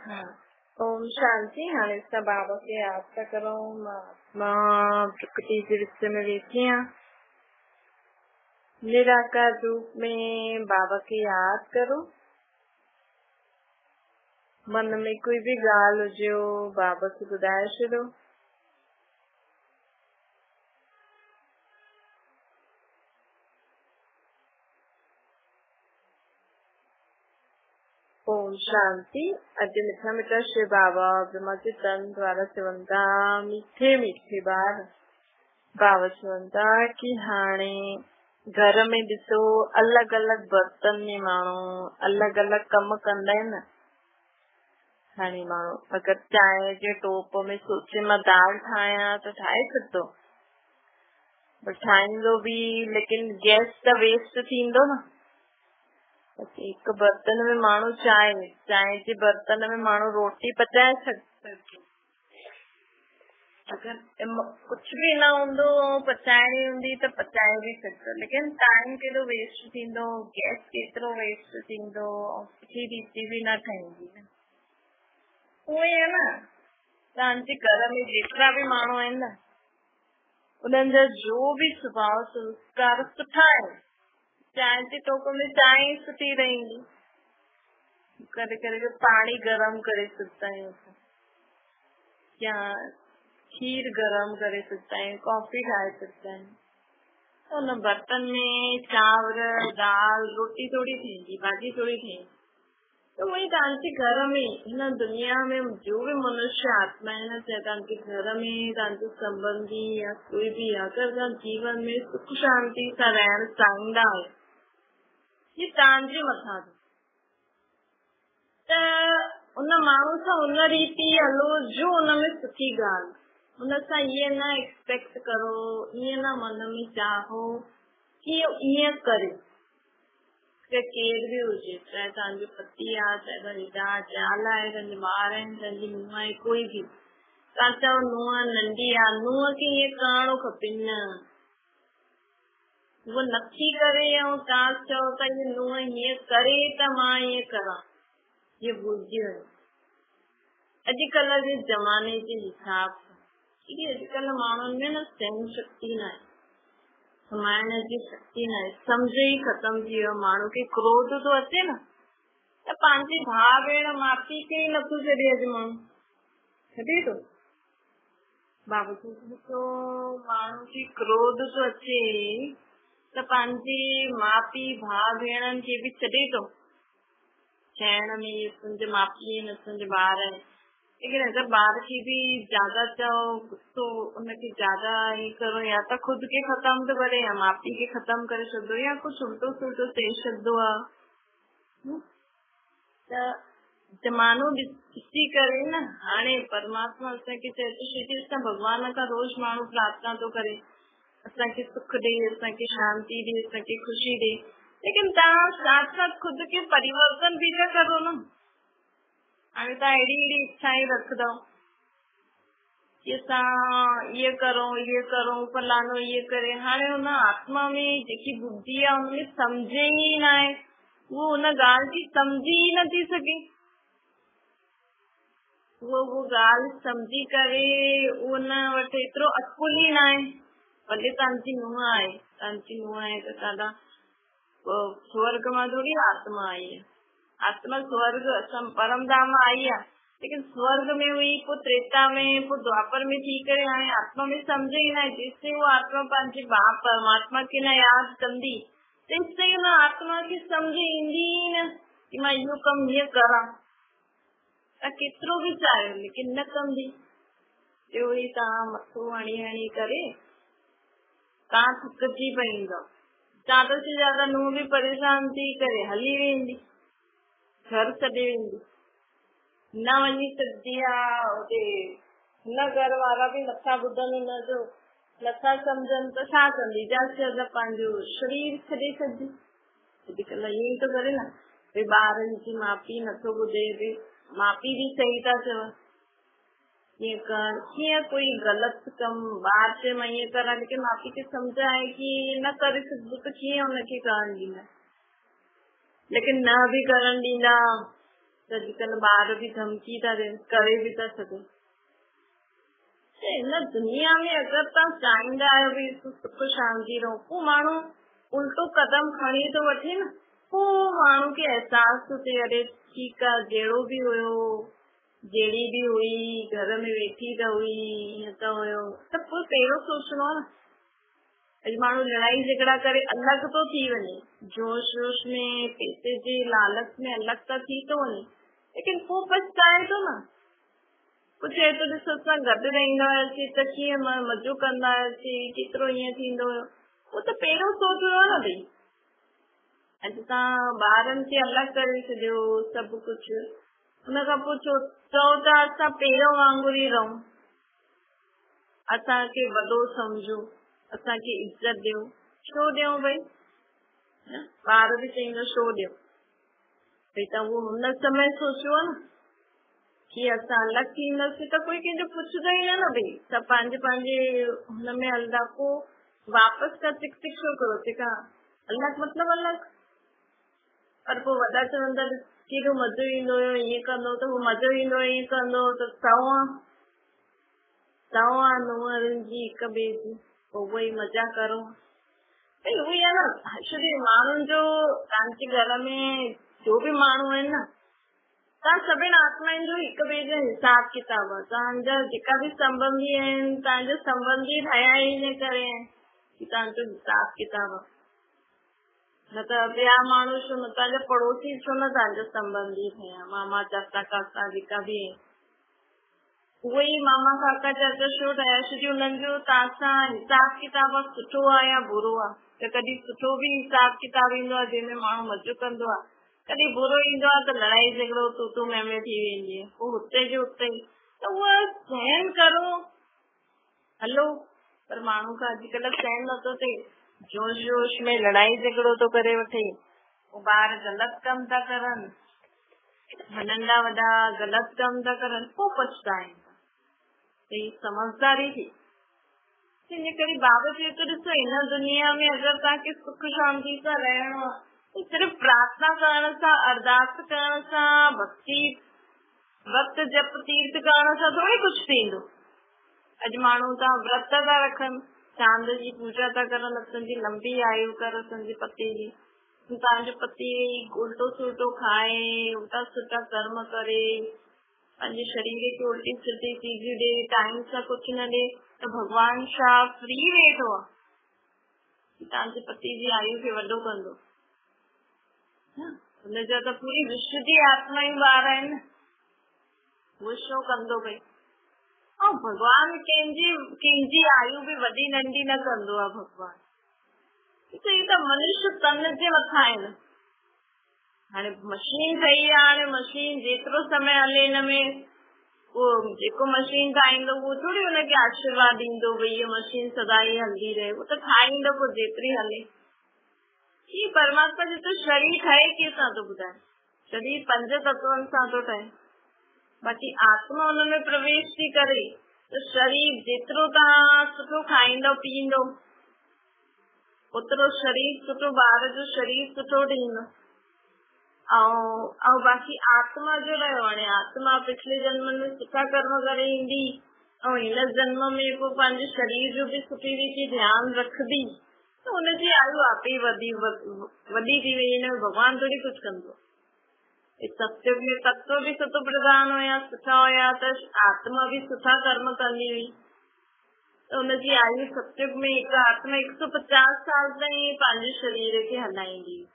हा, ओम शांति। हाणे असां बाबा खे यादि था करूं। मां आत्मा प्रकृति जे विच में वेठी आहियां। निराकार रूप में बाबा खे यादि करो। मन में कोई बि ॻाल्हि हुजेव बाबा खे ॿुधाए छॾियो। ओम शांति। अॼु मिठा मिठा शिव बाबा ब्रह्मा जे तन द्वारा चवनि था, मीठे मीठे ॿार। बाबा चवनि था की हाणे घर में ॾिसो अलॻि अलॻि बर्तन में माण्हू अलॻि अलॻि कम कंदा आहिनि न। हाणे माण्हू अगरि चांहि जे टोप में सोचे मां दाल ठाहियां त ठाहे सघंदो, पर ठाहींदो बि, लेकिन गैस त वेस्ट थींदो न। हिकु बर्तन में माण्हू चांहि, चांहि जे बर्तन में माण्हू रोटी पचाए सघे। अगरि कुझु बि न हूंदो, पचाइणी हूंदी त पचाए बि सघंदो, लेकिन टाइम केॾो वेस्ट थींदो, गैस केतिरो वेस्ट थींदो, ऐं सुठी रीति बि न ठहींदी न। उहो ई आहे न, तव्हांजे घर में जेतिरा बि माण्हू आहिनि न, उन्हनि जा जो बि सुभाव संस्कार सुठा आहिनि, चांहि जे टोप में चांहि ई सुठी रहींदी। करे करे पाणी गरम करे सघंदा आहियूं असां, या खीर गरम करे सघंदा आहियूं, कॉफ़ी ठाहे सघंदा आहियूं। त हुन बर्तन में चांवर, दाल, रोटी थोरी थींदी, भाॼी थोरी थींदी। त उहो ई तव्हांजे घर में, हिन दुनिया में जो बि मनुष्य आत्मा आहे न, चाहे तव्हांजे घर में तव्हांजो संबंधी या कोई बि, अगरि तव्हां जीवन में सुख शांति सां रहणु चाहींदा आहियो, हीअ तव्हांजे मथां अथव, त उन माण्हू सां उन रीति हलो जो उन में सुठी ॻाल्हि। उन सां ईअं न एक्सपेक्ट करो, ईअं न मन में चाहो की ईअं करे। चाहे केरु बि हुजे, चाहे तव्हांजो पति आहे, चाहे तव्हांजी ज़ाल आहे, तव्हांजे ॿार आहिनि, तव्हांजी नूंहं आहे, कोई बि। तव्हां चओ नूंहं नंढी आहे, नूंहं खे ईअं करणो खपे न, उहो नथी करे ऐं तव्हां चओ त हीअ नूंहं हीअं करे त मां ईअं करां, इहो भुलिजी वञो। अॼुकल्ह जे ज़माने जे हिसाब सां, की अॼुकल्ह माण्हुनि में न सहन शक्ति न आहे, समाइण जी शक्ति न आहे, सम्झ ई ख़तमु थी वियो। माण्हू खे क्रोध थो अचे न, त पंहिंजे भाउ भेण माउ पीउ खे ई नथो छॾे। अॼु माण्हू छॾे थो? बाबू ॾिसो, माण्हू खे क्रोध थो अचे त पंहिंजे माउ पीउ भाउ भेणनि खे बि छॾे थो। चइण में असांजे माउ पीउ आहिनि, असांजे ॿार आहिनि, लेकिन अगरि ॿार खे बि ज़्यादा चओ, गुस्सो उनखे ज़्यादा ईअं करो, या त ख़ुदि खे ख़तमु थो करे या माउ पीउ खे ख़तमु करे छॾंदो, या कुझु उल्टो सुल्टो चई छॾंदो आहे। त ज़मानो ॾिसी करे न, हाणे परमात्मा असांखे चए थो, छो असां भॻवान खां रोज़ माण्हू प्रार्थना थो करे, असांखे सुख ॾे, असांखे शांति ॾे, असांखे ख़ुशी ॾे, लेकिन तव्हां साथ साथ ख़ुदि खे परिवर्तन बि त करो न। हाणे तव्हां अहिड़ी अहिड़ी इच्छाऊं रखंदव की असां इहो करूं, इहो करूं, फलानो इहो करे। हाणे हुन आत्मा में जेकी बुद्धि आहे हुन में सम्झ ई न आहे, उहो हुन ॻाल्हि जी सम्झी ई नथी सघे। उहो उहो ॻाल्हि सम्झी करे उन वटि एतिरो अकुल ई न आहे। भले तव्हांजी नूंहं आहे, तव्हांजी नूंहं आहे त तव्हां स्वर्ग मां थोरी आत्मा आई आहे। आत्मा स्वर्ग असां परमधाम मां आई आहे, लेकिन स्वर्ग में हुई, पोइ त्रेता में, पोइ द्वापर में थी करे हाणे आत्मा में सम्झ ई न आहे। जेसि ताईं उहा आत्मा पंहिंजे बाप परमात्मा खे न यादि कंदी, तेसि ताईं हुन आत्मा खे सम्झ ईंदी ई न की मां इहो कमु हीअं करां। तव्हां केतिरो बि चाहियो, लेकिन न कंदी। ॿियो वरी तव्हां मथो हणी हणी करे तव्हां थकिजी पईंदव। ज़्यादा से ज़्यादा नूंहं बि परेशान थी करे हली वेंदी, घर छॾे वेंदी, न वञी सघंदी आहे हुते। हुन घर वारा बि नथा ॿुधनि, हुनजो नथा सम्झनि त छा कंदी? ज़्यादा से ज़्यादा पंहिंजो शरीर छॾे छॾंदी। अॼुकल्ह ईअं ई थो करे न, भई ॿारनि जी माउ पीउ नथो ॿुधे, भई माउ पीउ बि सही था चवनि ईअं कर, कीअं कोई ग़लति कमु ॿार चए मां ईअं करां, लेकिन माउ पीउ खे सम्झ आहे की न करे सघिबो त कीअं हुनखे करणु ॾींदा, लेकिन न बि करणु ॾींदा। ته اڄڪلهه ٻار به ڌمڪي ٿا ڏين، ڪري به ٿا سگهن. ته هن دنيا ۾ اگر توهان چاهيندا آهيو ڀئي سک شانتي رهون، پوء ماڻهو الٽو قدم کڻي ٿو وٺي نه، پوء ماڻهو کي احساس ٿو ٿئي اري ٺيڪ آ جهڙو به هيو، جهڙي به هئي، گهر ۾ ويٺي ته هئي، ائين ته هيو، ته پوء پهريون سوچڻو آ نه. اڄ ماڻهو لڙائي جهڳڙا ڪري الڳ ٿو ٿي وڃي، جوش جوش ۾ پئسي جي لالچ ۾ الڳ ته ٿي ٿو وڃي، ليڪن پوء پڇتائي ٿو نه. پوء چئي ٿو ڏس اسان گڏ رهندا هياسين ته ڪيئن مزو ڪندا هياسين، ڪيترو ائين ٿيندو هيو. اهو ته پهريون سوچڻو آهي نه ڀئي. اڄ توهان ٻارن کي الڳ ڪري ڇڏيو سڀ ڪجهه، ان کان پوء چئو ٿا اسان پهريون وانگر ئي رهون. اسان کي وڏو سمجهو، اسان کي عزت ڏيو. ڇو ڏيون ڀئي؟ ٻار به چئيندو ڇو ڏيون؟ ڀئي ته اهو هن سمي سوچيو آهي نه ڪي اسان الڳ ٿي وينداسين ته ڪوئي ڪنهن جو پڇندو ئي نه نه ڀئي، سڀ پنهنجي پنهنجي هن ۾ هلندا. پوء واپس ڪا چڪ چڪ ڇو ڪرو؟ چڪا الڳ مطلب الڳ. پر پوء وڏا چون ٿا ڏس ڪيڏو مزو ايندو هيو ائين ڪندو ته پوء مزو ايندو هيو ائين ڪندو هو ته سئو سئو نونهرن جي هڪ ٻئي جي پوء اهو ئي مزا ڪرو. ڀئي اهو ئي آهي نه حشري ماڻهن جو توهان جي گهر ۾ جو به ماڻهو آهن نه توهان سڀني آتمائن جو هڪ ٻئي جو حساب ڪتاب آهي. توهان جا جيڪا به سنٻنڌي آهن توهان جا سنٻنڌي ٺهيا ئي ان ڪري آهن ڪي توهان جو حساب ڪتاب آهي. نه ته ٻيا ماڻهو ڇو نه توهان جا پڙوسي ڇو نه توهان جا سنٻنڌي ٿيا، ماما چاچا ڪاڪا جيڪا به آهن اهي ئي ماما ڪاڪا چاچا ڇو ٺهيا؟ ڇو جو انهن جو توهان سان حساب ڪتاب سٺو آهي يا برو آهي. ته ڪڏهن سٺو به حساب ڪتاب ايندو آهي جنهن ۾ ماڻهو مزو ڪندو آهي، ڪڏهن برو ايندو آهي ته لڙائي جهڳڙو تو تو مين مين ٿي ويندي آهي، پوء هتي جو اتي ئي. ته اهو سهن ڪرو هلو، پر ماڻهو کان اڄڪلهه سهن نٿو ٿئي، جوش جوش ۾ لڙائي جهڳڙو ٿو ڪري وٺي. پوء ٻار غلط ڪم ٿا ڪرن، ننڍا وڏا غلط ڪم ٿا ڪرن، پوء پڇتائين ٿا. ته هي سمجهداري ٿي. ان ڪري بابا چئي ٿو ڏسو هن دنيا ۾ اگر توهان کي سک شانتي سان رهڻو آهي ته صرف پرارٿنا ڪرڻ سان، ارداس ڪرڻ سان، ڀڳتي ورت جپ تيرٿ ڪرڻ سان ٿوري ڪجهه ٿيندو. اڄ ماڻهو ته ورت ٿا رکن، چاند جي پوڄا ٿا ڪرن، اسان جي لمبي آيو ڪر اسان جي پتي جي. توهان جو پتي الٽو سلٽو کائي، الٽا سلٽا ڪرم ڪري، پنهنجي شرير کي الٽي سلٽي چيزون ڏي، ٽائيم سان ڪجهه نه ڏي ته ڀڳوان ڇا فري ويٺو آ توهان جي پتي جي آيو کي وڏو ڪندو. هن جا ته پوري وشو جي آتمائون ٻار آهن نه. اهو ڇو ڪندو ڀئي؟ ۽ ڀڳوان ڪنهن جي آيو به وڏي ننڍي نه ڪندو آهي ڀڳوان. ته هي ته منش تن جي مٿان آهي نه. هاڻي مشين ٺهي آهي، هاڻي مشين جيترو سمي هلي هن ۾ اهو جيڪو مشين ٺاهيندو اهو ٿوري هن کي آشيرواد ڏيندو ڀئي هيء مشين سدا ئي هلندي رهي. اهو ته ٺاهيندو پوء جيتري هلي. هي پرماتما جو ته شرير ٺهي ڪنهن سان ٿو ٻڌائي؟ شرير پنج تتون سان ٿو ٺهي. باقي آتما ان ۾ پرويش ٿي ڪري ته شرير جيترو توهان سٺو کائيندو پيئندو اوترو شرير سٺو ٻار جو شرير سٺو ٺهندو. ۽ باقي آتما جو رهيو هاڻي آتما پڇلي جنم ۾ سٺا ڪرم ڪري ايندي ۽ هن جنم ۾ پوء پنهنجي شرير جو به سٺي ريتي ڌيان رکندي ته ان جي آيو آپ ئي وڌي وڏي ٿي وئي. هن ۾ ڀڳوان ٿوري ڪجهه ڪندو. ستيگ ۾ تتو به ستو پرڌان هيا، سٺا هيا ته آتما به سٺا ڪرم ڪندي هئي ته ان جي آيو ستيگ ۾ هڪ آتما هڪ سو پچاس سال تائين پنهنجي شرير کي هلائيندي هئي.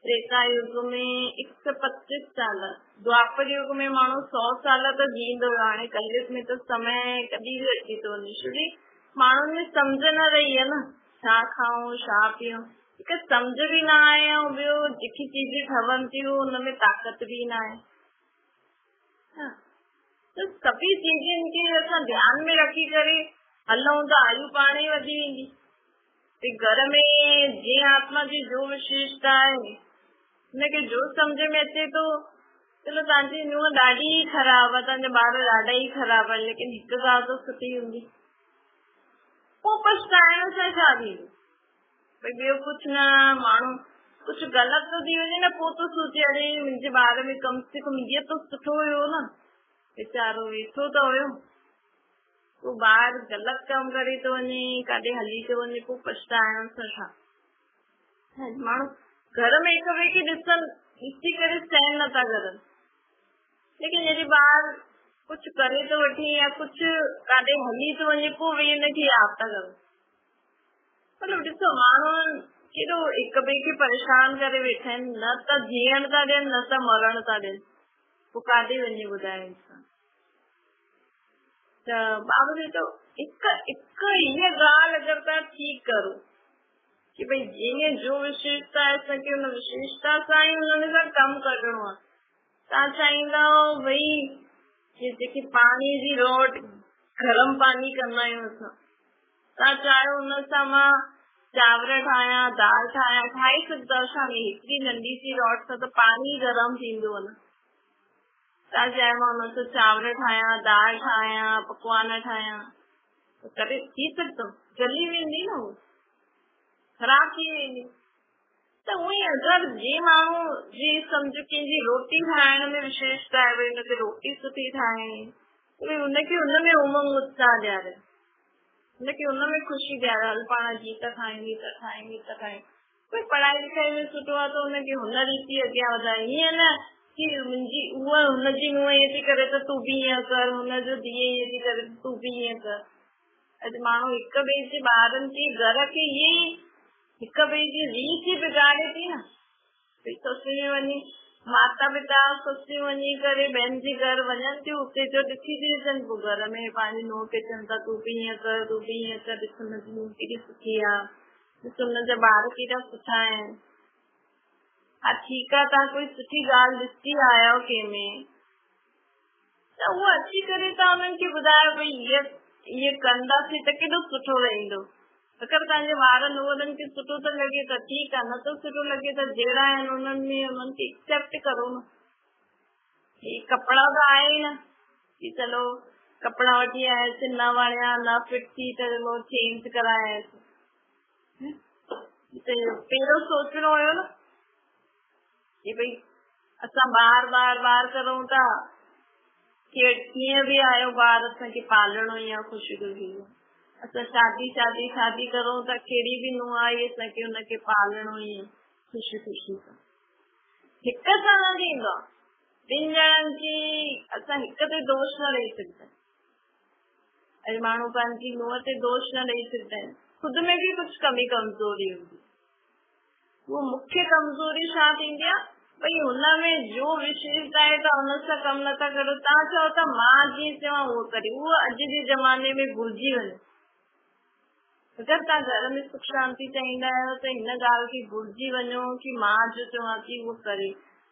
تريتا يگ ۾ هڪ سو پچيس سال، دوآپر يگ ۾ ماڻهو سو سال ته جيئندو هيو، هاڻي ڪليگ ۾ ته سمي ڪڏهن به اچي ٿو وڃي. ڇو جي ماڻهن ۾ سمجهه نه رهي آهي نه، ڇا کائون ڇا پيئون، هڪ سمجهه به نه آهي ۽ ٻيو جيڪي چيزون ٺهن ٿيون ان ۾ طاقت به نه آهي. ته سڀئي چيزن کي اسان ڌيان ۾ رکي ڪري هلون ته آيو پاڻ ئي وڌي ويندي. ته گهر ۾ جنهن آتما جي جو وشيشتا آهي، ان کي جو سمجهه ۾ اچي ٿو، چلو توهان جي نونهن ڏاڍي ئي خراب آهي، توهان جا ٻار ڏاڍا ئي خراب آهن، ليڪن هڪ ڳالهه ته سٺي هوندي. پوء پڇتائڻ سان ڇا ٿيندو؟ ڀئي ٻيو ڪجهه نه، ماڻهو कुझु ग़लति थो थी वञे न, पोइ थो सोचे अरे मुंहिंजे ॿार में कम से कम इहो त सुठो हुयो न, वीचारो वेठो त हुयो। पोइ ॿार ग़लति कमु करे थो वञे, काॾे हली थो वञे, पोइ पछताइण सां छा? माण्हू घर में हिक ॿिए खे ॾिसनि, ॾिसी करे सहन नथा करनि। लेकिन जॾहिं ॿार कुझु करे थो वठे या कुझु काॾे हली थो वञे, पोइ वेही हुनखे यादि था कनि। मतिलबु ॾिसो माण्हू केॾो हिक ॿिए खे परेशान करे वेठा आहिनि, न त जीअण था ॾियनि, न त मरण था ॾियनि, पोइ काॾे वञे ॿुधाए इंसान। त बाबा चए थो हिकु हिकु हीअ ॻाल्हि अगरि तव्हां ठीकु करो की भई जंहिंमें जो विशेषता आहे असांखे हुन विशेषता सां ई हुननि सां कमु कढिणो आहे। तव्हां चाहींदव भई की जेके पाणी जी रोट गरम पाणी कंदा आहियूं असां, तव्हां चाहियो हुन सां मां चांवर ठाहियां, दाल ठाहियां, ठाहे सघंदा छा? हिकिड़ी नंढी सी रोट सां त पाणी गरम थींदो न। तव्हां चाहियो मां हुन सां चांवर ठाहियां, दाल ठाहियां, पकवान ठाहियां, त करे थी सघंदो? जली वेंदी न, उहो ख़राब थी वेंदी। त उहा ई अगरि जंहिं माण्हू जी सम्झ कंहिंजी रोटी ठाहिण में विशेषता आहे, भई हुनखे रोटी सुठी ठाहिणी, त भई हुनखे हुन में उमंग उत्साह ॾियारे, हुनखे हुन में ख़ुशी ॾियारे, हल पाण जी त खायूं, हीअ त खायूं, हीअ त खायूं। कोई पढ़ाई लिखाई में सुठो आहे त हुनखे हुन रीति अॻियां वधाए, ईअं न की मुंहिंजी उहा हुनजी नूंहं ईअं थी करे त तूं बि ईअं कर, हुनजो धीउ ईअं थी करे त तूं बि ईअं कर। अॼु माण्हू हिक ॿिए जे ॿारनि खे घर खे ईअं ई हिक ॿिए जी रीत ई बिगाड़े थी न। भई ससुरी में वञी माता पिता ससुरी वञी करे ॿियनि जे घर वञनि थियूं, हुते जो ॾिसी थी अचनि, पोइ घर में पंहिंजी नूंहं खे चवनि था तूं बि ईअं कर, तूं बि ईअं कर, ॾिस हुनजी नूंहं केॾी सुठी आहे, ॾिस हुनजा ॿार केॾा सुठा आहिनि। हा ठीकु आहे, तव्हां कोई सुठी ॻाल्हि ॾिसी आया आहियो कंहिंमें त उहा अची करे तव्हां हुननि खे ॿुधायो भई हीअ हीअ कंदासीं त केॾो सुठो रहंदो। अगरि तव्हांजे ॿार हुननि खे सुठो थो लॻे त ठीकु आहे, नथो सुठो लॻे त जहिड़ा आहिनि हुननि में हुननि खे एक्सेप्ट करो न। ही कपिड़ा त आहे ई न की चलो कपिड़ा वठी आयासीं, न वणिया, न फिट थी त चलो चेंज कराए आयासीं। त पहिरियों सोचिणो हुयो न की भई असां ॿार ॿार ॿार करूं था, कीअं बि आयो ॿार असांखे पालणो ई आहे ख़ुशी ख़ुशी। असां शादी शादी शादी करूं था, कहिड़ी बि नूंहं आई असांखे हुनखे पालणो ई आहे ख़ुशी ख़ुशी सां। हिक सां न थींदो आहे, ॿिनि ॼणनि खे असां हिक ते दोष न ॾेई सघंदा आहियूं। अॼु माण्हू पंहिंजी नूंहं ते दोष न ॾेई सघंदा आहिनि, ख़ुदि में बि कुझु कमी कमज़ोरी हूंदी। उहो मुख्य कमज़ोरी छा थींदी आहे? भई हुन में जो विशेषता आहे त हुन सां कमु नथा करो। तव्हां चओ था मां जीअं चवां उहो करे, उहो अॼु जे ज़माने में भुलिजी वञे। अगरि तव्हां घर में सुख शांति चाहींदा आहियो त हिन ॻाल्हि खे भुलिजी वञो की मां जो चवां थी उहो करे।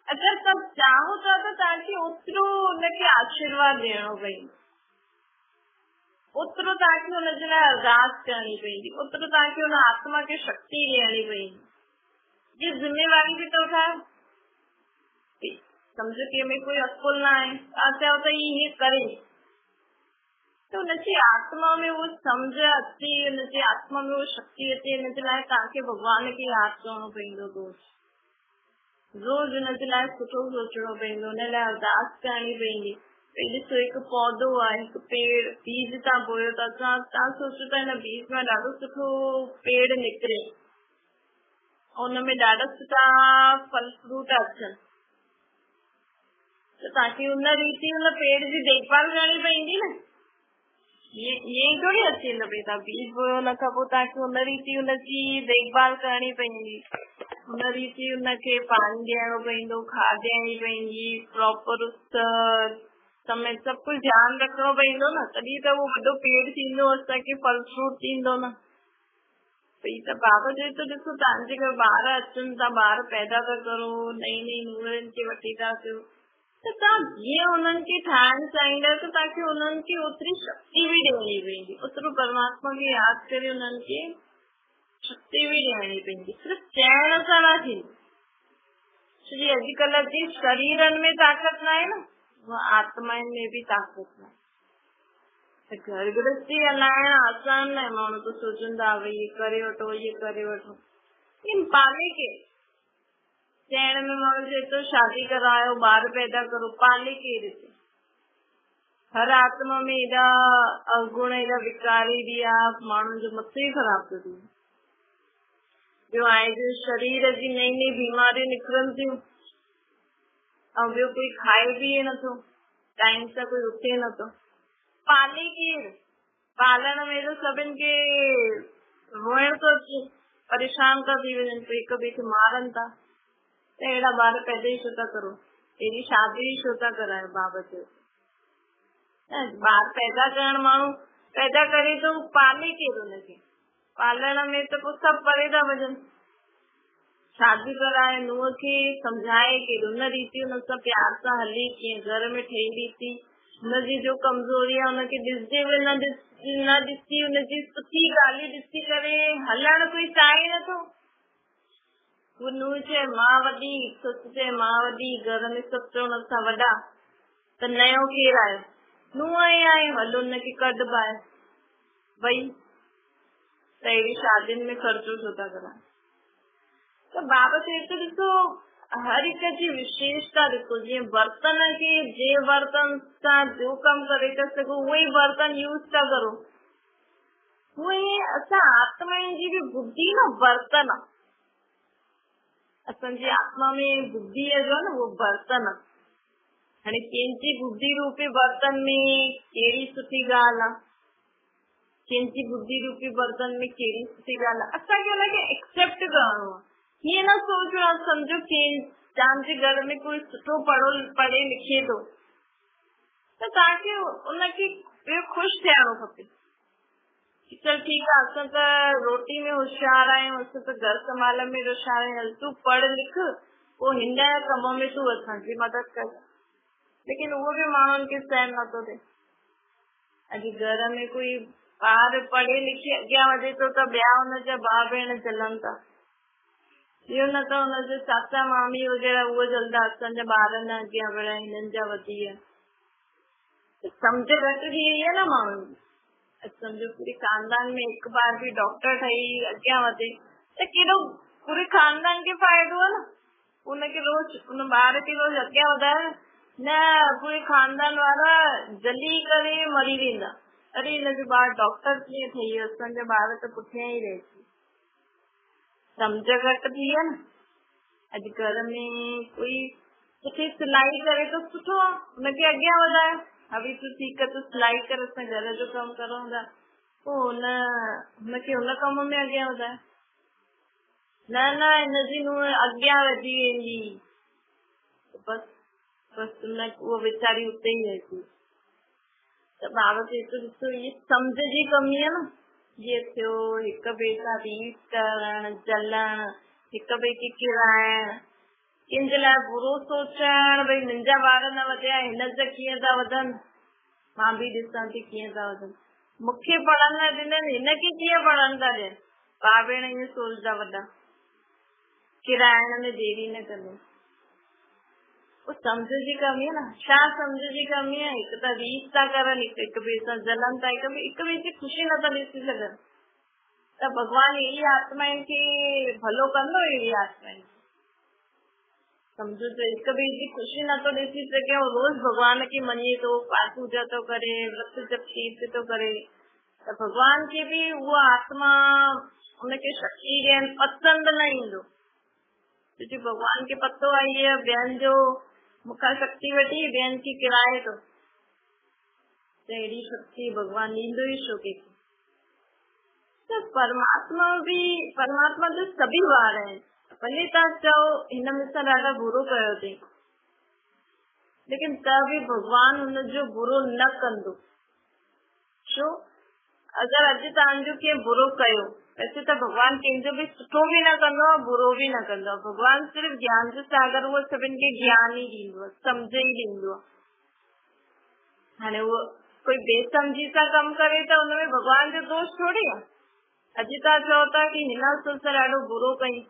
अगरि तव्हां चाहो था त तव्हांखे ओतिरो हुनखे आशीर्वाद ॾियणो पवंदो, ओतिरो तव्हांखे हुनजे लाइ अरदास करणी पवंदी, ओतिरो तव्हांखे हुन आत्मा खे शक्ति ॾियणी पवंदी। जीअं ज़िम्मेवारी बि त उठायो, सम्झो की में कोई अकुल न आहे, तव्हां चयो त हीअ हीअं करे, त हुनजी आत्मा में उहो सम्झ अचे, हुनजी आत्मा में उहो शक्ति अचे, हुनजे लाइ तव्हांखे भॻवान खे यादि करणो पवंदो, रोज़ रोज़ हुनजे लाइ सुठो सोचिणो पवंदो, हुन लाइ अरदास करणी पवंदी। भई ॾिसो हिकु पौधो आहे, हिकु पेड़, बीज तव्हां बोयो था, तव्हां सोचो था हिन बीज मां ॾाढो सुठो पेड़ निकिरे ऐं हुन में ॾाढा सुठा फल फ्रूट अचनि, त तव्हांखे हुन रीति हुन पेड़ जी देखभाल करणी पवंदी न। ईअं ई थोरी अची वेंदो, भई तव्हां बीज बोयो हुन खां पोइ तव्हांखे हुन रीति हुनजी देखभाल करणी पवंदी, हुन रीति हुनखे पाणी ॾियणो पवंदो, खाद ॾियणी पवंदी, प्रॉपर उस समय सभु कुझु ध्यानु रखिणो पवंदो न, तॾहिं त उहो वॾो पेड़ थींदो, असांखे फल फ्रूट ॾींदो न। भई त बाबा चए थो ॾिसो तव्हांजे घर ॿार अचनि था, ॿार पैदा था करो, नई नई नूंहरनि खे वठी था अचो, त तव्हां जीअं हुननि खे ठाहिणु चाहींदा त तव्हांखे हुननि खे ओतिरी शक्ति बि ॾियणी पवंदी, ओतिरो परमात्मा खे यादि करे हुननि खे शक्ति बि ॾियणी पवंदी। सिर्फ़ु चयण सां न थींदो, छो जी अॼुकल्ह जे शरीरनि में ताक़त न आहे न, उहा आत्माउनि में बि ताक़त न आहे। त घर गृहस्थी हलाइणु आसान न आहे। माण्हू त सोचनि था भई इहे करे वठो, इहे करे वठो, लेकिन पाले केरु? چئڻ ۾ ماڻهو چئي ٿو شادي ڪرايو، ٻار پيدا ڪرو، پالي ڪير ٿي؟ هر آتما ۾ ايڏا اوگڻ، ايڏا وڪار، ايڏي آ، ماڻهن جو مٿو ئي خراب ٿو ٿي وڃي. ٻيو آهي جو شرير جي نئين نئين بيماريون نڪرن ٿيون ۽ ٻيو ڪوئي کائي پيئي نٿو، ٽائيم سان ڪوئي اٿي نٿو. پالي ڪير؟ پالڻ ۾ ته سڀن کي روئڻ ٿو اچي، پريشان ٿا ٿي وڃن، پوء هڪ ٻئي کي مارن ٿا. ته اهڙا ٻار پيدا ئي ڇو ٿا ڪرو؟ اهڙي شادي ئي ڇو ٿا ڪرايو؟ بابا چيو ته ٻار پيدا ڪرڻ ماڻهو پيدا ڪري ٿو، پالي ڪير ان کي؟ پالڻ ۾ ته پوء سڀ پري ٿا وڃن. شادي ڪرائي نونهن کي سمجهائي ڪير؟ ان ريتي ان سان پيار سان هلي ڪيئن گهر ۾ ٺهي ريتي هن جي جو ڪمزوري آهي ان کي ڏسجي به نه نه ڏسي ان جي سٺي ڳالهيون ڏسي ڪري هلڻ ڪوئي چاهي ئي نٿو. هو نونهن چئي مان وڏي، سس چئي مان وڏي، گهر ۾ سڀ چون اسان وڏا ته نيو ڪير آيو؟ نونهن ئي آئي، هل ان کي ڪڍ ٻاهر. وئي ته اهڙي شادين ۾ خرچو ڇو ٿا ڪرائين؟ ته بابا چئي ٿو ڏسو هر هڪ جي وشيشتا ڏسو جيئن برتن کي جنهن برتن سان جو ڪم ڪري ٿا سگهو اهو ئي برتن يوز ٿا ڪرو اهو ئي اسان آتمائن جي به ٻڌي نه برتن آ اسان جي آتما ۾ ٻڌي جو نه اهو برتن آ هاڻي ڪنهن جي ٻڌي روپي برتن ۾ ڪهڙي سٺي ڳالهه آ ڪنهن جي ٻڌي روپي برتن ۾ ڪهڙي سٺي ڳالهه آ اسان کي ان کي ايڪسيپٽ ڪرڻو آ هيئن نه سوچڻو آ سمجهو ڪنهن توهان جي گهر ۾ ڪوئي سٺو پڙهو پڙهي لکي ٿو ته توهان کي ان کي ٻيو خوش ٿيڻو کپي چل ٺيڪ آ اسان ته روٽي ۾ هوشيار آهيون اسان ته گهر سنڀالڻ ۾ هوشيار آهيون هل تون پڙهه لک پوء هن ڪم ۾ تون اسان جي مدد ڪر ليڪن اهو به ماڻهن کي سهن نٿو ٿئي اڄ گهر ۾ ڪوئي ٻار پڙهي لکي اڳيان وڌي ٿو ته ٻيا ان جا ڀاء ڀيڻ جلن ٿا ٻيو نه ته ان جو چاچا مامي وغيره اهو جلدا اسان جا ٻار نه اڳيان وڙهيا هنن جا وڌي ويا سمجهه گهٽ ٿي وئي آهي نه ماڻهن جي. اڄ سمجهو پوري خاندان ۾ هڪ ٻار به ڊاڪٽر ٺهي اڳيان وڌي ته ڪيڏو پوري خاندان کي فائدو آهي نه ان کي روز ان ٻار کي روز اڳيان وڌائڻ نه پوري خاندان وارا جلي ڪري مري ويندا اري هن جو ٻار ڊاڪٽر ڪيئن ٺهي ويو اسان جا ٻار ته پٺيان ئي رهجي ويا. سمجهه گهٽ ٿي آهي نه اڄ گهر ۾ ڪوئي سٺي سلائي ڪري ته سٺو آهي ان کي اڳيان وڌايو ها ڀي تون ٺيڪ آهي تون سلائي ڪر اسان گهر جو ڪم ڪرون ٿا پوء ان هن کي ان ڪم ۾ اڳيان وڌايو نه نه هن جي نونهن اڳيان وڌي ويندي بس بس ان اها ويچاري اتي ئي رهجي ته بابا چئي ٿو ڏسو هي سمجهه جي ڪمي آهي نه جيئن ٿيو هڪ ٻئي سان ريس ڪرڻ جلڻ هڪ ٻئي کي ڪيرائڻ ڪنهن جي لاء برو سوچڻ ڀئي منهنجا ٻار نه وڌيا هن جا ڪيئن ٿا وڌن مان به ڏسان ٿي ڪيئن ٿا وڌن مون کي پڙهڻ نه ڏنن هن کي ڪيئن پڙهڻ ٿا ڏين ڀاء ڀيڻ ائين سوچدا وڏا ڪيرائڻ ۾ ديري نه ڪندو پوء سمجهه جي ڪمي آهي نه. ڇا سمجهه جي ڪمي آهي؟ هڪ ته ريس ٿا ڪرن، هڪ هڪ ٻئي سان جلن ٿا، هڪ هڪ ٻئي جي خوشي نه ٿا ڏسي سگهن. ته ڀڳوان اهڙي آتمائن کي ڀلو ڪندو اهڙي آتمائن کي؟ سمجهو ته هڪ ٻئي جي خوشي نه ٿو ڏسي سگهي ۽ روز ڀڳوان کي مڃي ٿو، پاٺ پوڄا ٿو ڪري، ورت جپ تيرٿ ٿو ڪري ته ڀڳوان کي به اها آتما ان کي شڪتي ڏيڻ پسند نه ايندو. ڇو جو ڀڳوان کي پتو آهي هيء ٻين جو مون کان شڪتي وٺي ٻين کي ڪرائي ٿو ته اهڙي شڪتي ڀڳوان ڏيندو ئي ڇو ڪنهن کي؟ ته پرماتما به پرماتما ته سڀئي وار آهن ڀلي توهان چئو هن مون سان ڏاڍا برو ڪيو اٿئي ليڪن ته به ڀڳوان هن جو برو نه ڪندو ڇو؟ اگر اڄ توهان جو ڪنهن برو ڪيو، ويسي ته ڀڳوان ڪنهن جو به سٺو به نه ڪندو آهي، برو به نه ڪندو آهي. ڀڳوان صرف گيان جو ساگر اهو سڀن کي گيان ئي ڏيندو آهي، سمجهه ئي ڏيندو آهي. هاڻي اهو ڪوئي بي سمجهي سان ڪم ڪري ته ان ۾ ڀڳوان جو دوش ٿوري آهي. اڄ توهان چئو ٿا ڪي هن اسان سان ڏاڍو برو ڪيائين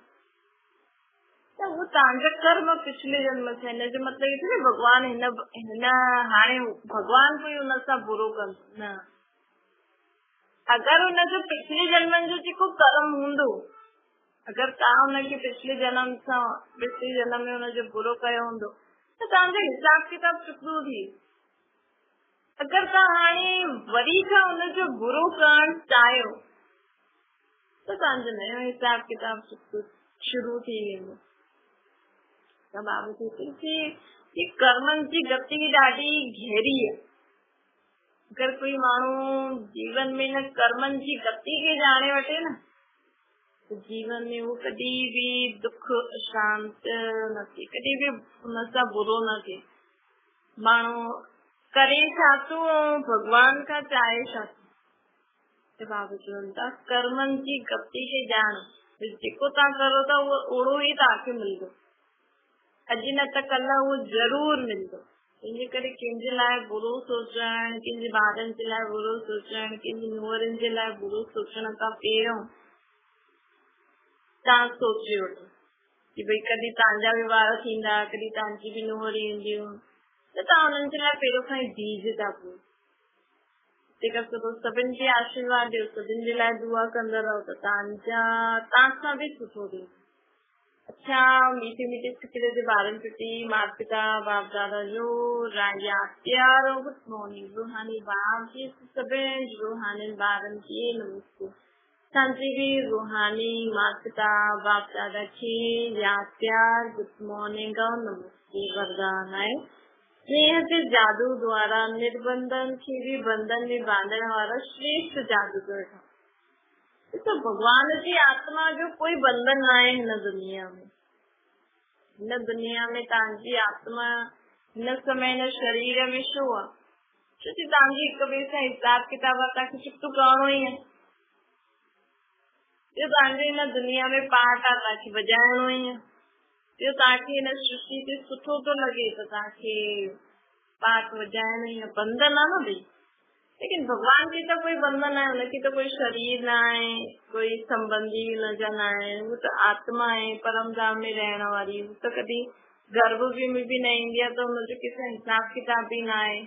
ته اهو توهان جا ڪرم پڇلي جنم سان هن جو مطلب اهو ٿوري ڀڳوان هن هن هاڻي ڀڳوان ڪوئي ان سان برو ڪندو نه. اگر ان جو پڇلي جنمن جو جيڪو ڪرم هوندو، अगरि तव्हां हुनखे पिछले जनम सां पिछले जनम में हुनजो बुरो कयो हूंदो त तव्हांजो हिसाब किताब चुकियो थी। अगरि तव्हां हाणे वरी खां हुनजो बुरो करणु चाहियो त तव्हांजो नयो हिसाब किताब चुकियो शुरू थी वेंदो। त बाबू चए थी कि कर्मनि जी गति ॾाढी गहरी आहे। अगरि कोई माण्हू जीवन में इन कर्मनि जी गति खे ॼाणे वठे न त जीवन में उहो कॾहिं बि दुख अशांत न थिए, कॾहिं बि हुन सां बुरो न थिए। माण्हू करे छा थो ऐं भॻवान खां चाहे छा थो। त बाबू चवनि था कर्मनि जी गति खे ॼाणो, जेको तव्हां करो था उहो ओहिड़ो ई तव्हांखे मिलंदो, अॼु न त कल्ह उहो ज़रूरु मिलंदो। तंहिंजे करे कंहिंजे लाइ बुरो सोचणु, कंहिंजे ॿारनि जे लाइ बुरो सोचणु, कंहिंजे नुंहरनि जे लाइ बुरो सोचण खां पहिरियों तव्हां सोचे वठो की भई कॾहिं तव्हांजा बि ॿार थींदा, कॾहिं तव्हांजी बि नुंहर ईंदियूं, त तव्हां हुननि जे लाइ पहिरियों खां ई बीज था पो। तंहिंखां पोइ सभिनी खे आशीर्वाद ॾियो, सभिनी जे लाइ दुआ कंदा रहो त तव्हांजा तव्हां सां बि सुठो थींदो। अच्छा, मीठे मीठे सिकिड़े जे ॿारनि प्रति माता पिता बाप दादा जो यादि प्यारो गुड मॉर्निंग। रूहानी बाप जी सभिनी रूहानी ॿारनि खे नमस्ते। असांजे बि रूहानी माता पिता बाप दादा खे यादि प्यार गुड मॉर्निंग ऐं नमस्ते। वरदान आहे स्नेह जे जादू द्वारा निर्बंधन खे बि बंधन में बांधण वारा श्रेष्ठ जादूगर ठहो। ॾिसो, भॻवान जी आत्मा जो कोई बंधन न आहे हिन दुनिया में। हिन दुनिया में तव्हांजी आत्मा हिन समय हिन शरीर में छो आहे? छो की तव्हांजी हिक ॿिए सां हिसाब किताब आहे, तव्हांखे चुकतो करिणो ई आहे। ॿियो तव्हांजो हिन दुनिया में पार्ट आहे, तव्हांखे वॼाइणो ई आहे। ॿियो तव्हांखे हिन सृष्टि ते सुठो थो लॻे त तव्हांखे पार्ट वॼाइणो ई आहे। बंधन आहे न भई, लेकिन भॻवान खे त कोई बंधन आहे, हुनखे त कोई शरीर न आहे, कोई संबंधी हुनजा न आहिनि, उहो त आत्मा आहे परम धाम में रहण वारी, उहो त कॾहिं गर्भ में बि न ईंदी आहे, त हुनजो कंहिंसां हिसाब किताब बि न आहे।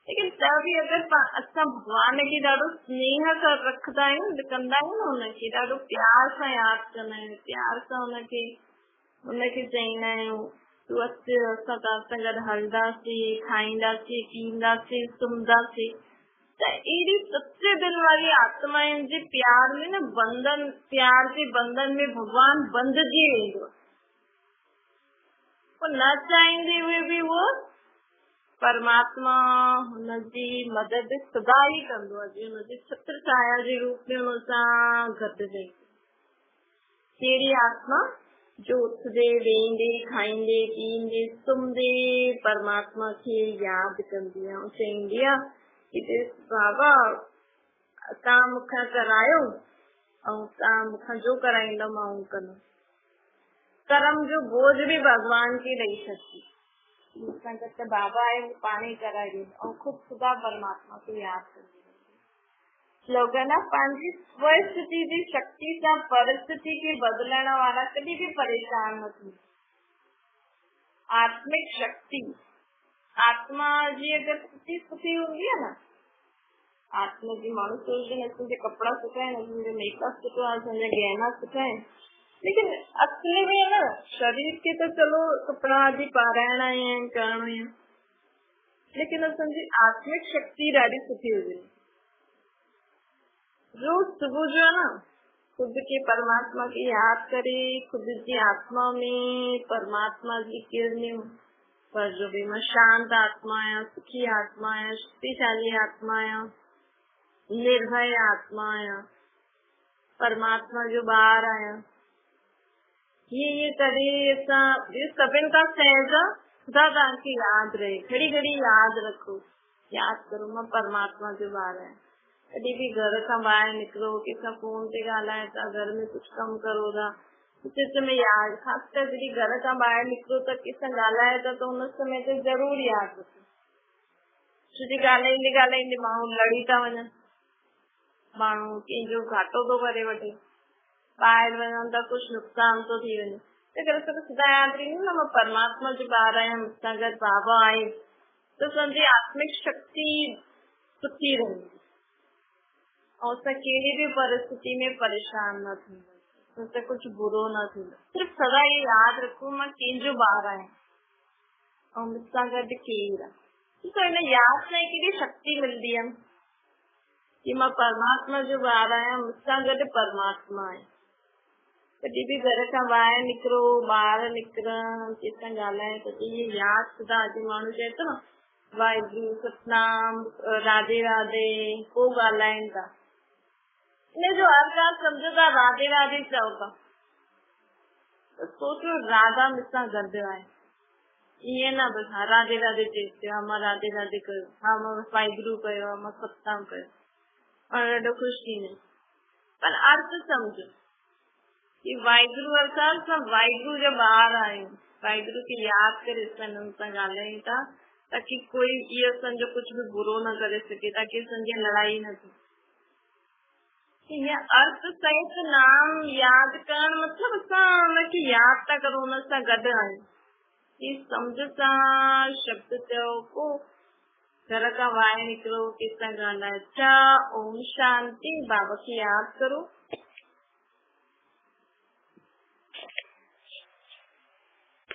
लेकिन त बि अगरि असां भॻवान खे ॾाढो स्नेह रखंदा आहियूं, कंदा आहियूं न, हुनखे ॾाढो प्यार सां यादि कंदा आहियूं, प्यार सां हुनखे चईंदा आहियूं तूं अच, असां तव्हां सां गॾु हलंदासीं, खाईंदासीं, पीअंदासीं, सुम्हंदासीं, त अहिड़ी सच्चे दिलि वारी आत्माउनि जे प्यार में न बंधन, प्यार जे बंधन में भॻवान बंधिजी वेंदो आहे। पोइ न चाहींदे हुए बि उहो परमात्मा हुनजी मदद सदा ई कंदो आहे, जीअं हुनजी छत्र छाया जे रूप में हुन सां गॾु रहे। कहिड़ी आत्मा जो उथंदे वेहींदे खाईंदे पीअंदे सुम्हंदे परमात्मा खे यादि कंदी आहे ऐं चईंदी आहे की ॾिस बाबा, तव्हां मूंखां करायो ऐं तव्हां मूंखां जो कराईंदव मां उहो कंदुमि। कर्म जो बोझ बि भॻवान खे ॾेई छॾिजी, मूंसां गॾु त बाबा आहे, उहो पाण ई कराए ॾींदो ऐं ख़ुदि ख़ुदा परमात्मा खे यादि कंदी। स्लोगन आहे पंहिंजी स्वस्थिति जी शक्ति सां परिस्थिति खे बदिलण वारा कॾहिं बि परेशान न थींदा। आत्मिक शक्ति, आत्मा जी अगरि स्थिति सुठी हूंदी आहे न, आत्मा जी माण्हू सोचंदा आहिनि असांजा कपिड़ा सुठा आहिनि, असांजो मेकअप सुठो आहे, असांजा गहना सुठा आहिनि, लेकिन असली में न शरीर खे त चलो कपिड़ा आदि पाराइणा आहिनि, करिणो ई आहे, लेकिन असांजी आत्मिक शक्ति ॾाढी सुठी हुजे। रोज सुबुह जो आहे न ख़ुदि खे परमात्मा खे यादि करे, ख़ुदि जी आत्मा में परमात्मा जी किरणियूं, पर जो बि मां शांत आत्मा आहियां, सुखी आत्मा आहियां, शक्तिशाली आत्मा आहियां, निर्भय आत्मा आहियां, परमात्मा जो ॿार आहियां, हीअं हीअं करे असां ॿियो सभिनी खां सहज आहे सदा तव्हांखे यादि रहे, घड़ी घड़ी यादि रखो, यादि करो मां परमात्मा जो ॿार आहियां। कॾहिं बि घर खां ॿाहिरि निकिरो, कंहिंसां फ़ोन ते ॻाल्हायो था, घर में कुझु कमु करो था, विच में यादि, ख़ासि करे जॾहिं घर खां ॿाहिरि निकिरो त कंहिंसां ॻाल्हायो था त हुन समय ते ज़रूरु यादि रखो, छो जे ॻाल्हाईंदे ॻाल्हाईंदे माण्हू लड़ी था वञनि, माण्हू कंहिंजो घाटो थो करे वठे, ॿाहिरि वञनि त कुझु नुक़सानु थो थी वञे। त करे असांखे सदा यादि रहींदो न मां परमात्मा जो ॿार आहियां, मूंसां गॾु बाबा आहे, त असांजी आत्मिक शक्ति सुठी रहंदी ऐं असां कहिड़ी बि परिस्थिति में परेशान न थींदासीं। त कुझु बुरो न थींदो। सिर्फ़ु सदा इहो यादि रखो, माँ कंहिंजो ॿार आहियाँ ऐं मूंसां गॾु केरु आहे। ॾिसो, हिन यादि सां केॾी शक्ति मिलंदी आहे की माँ परमात्मा जो ॿार आहियाँ, मूंसां गॾु परमात्मा आहे। कॾहिं बि घर खां ॿाहिरि निकिरो, ॿार निकिरनि, कंहिंसां ॻाल्हाए त इहे यादि सदा। अॼु माण्हू चए थो न, वाहिगुरु, सतनाम, राधे राधे, पोइ ॻाल्हाइनि था। इन जो अर्थ आहे, सम्झो था राधे राधे चओ था त सोचो राधा मूंसां गॾु आहे। ईअं न बसि हा राधे राधे चए पियो, हा माँ राधे राधे कयो, हा माँ वाहिगुरु कयो, हा माँ सतनाम कयो, माण्हू ॾाढो ख़ुशि थींदो। पर अर्थ सम्झो की वाहिगुरु अर्थात असां वाहिगुरु जा ॿार आहियूं, वाहिगुरु खे यादि करे असां हुननि सां ॻाल्हायूं था, ताकी कोई इहो असांजो कुझु बि बुरो न करे सघे, ताकी असांजी लड़ाई न थिए। हीअं अर्थ सहित नाम यादि करणु मतिलबु असां हुनखे यादि था करूं, हुन सां गॾु आहियूं। ही सम्झ सां शब्द चओ, पोइ घर खां ॿाहिरि निकिरो, कंहिंसां ॻाल्हाए। अच्छा, ओम शांति। बाबा खे यादि करो।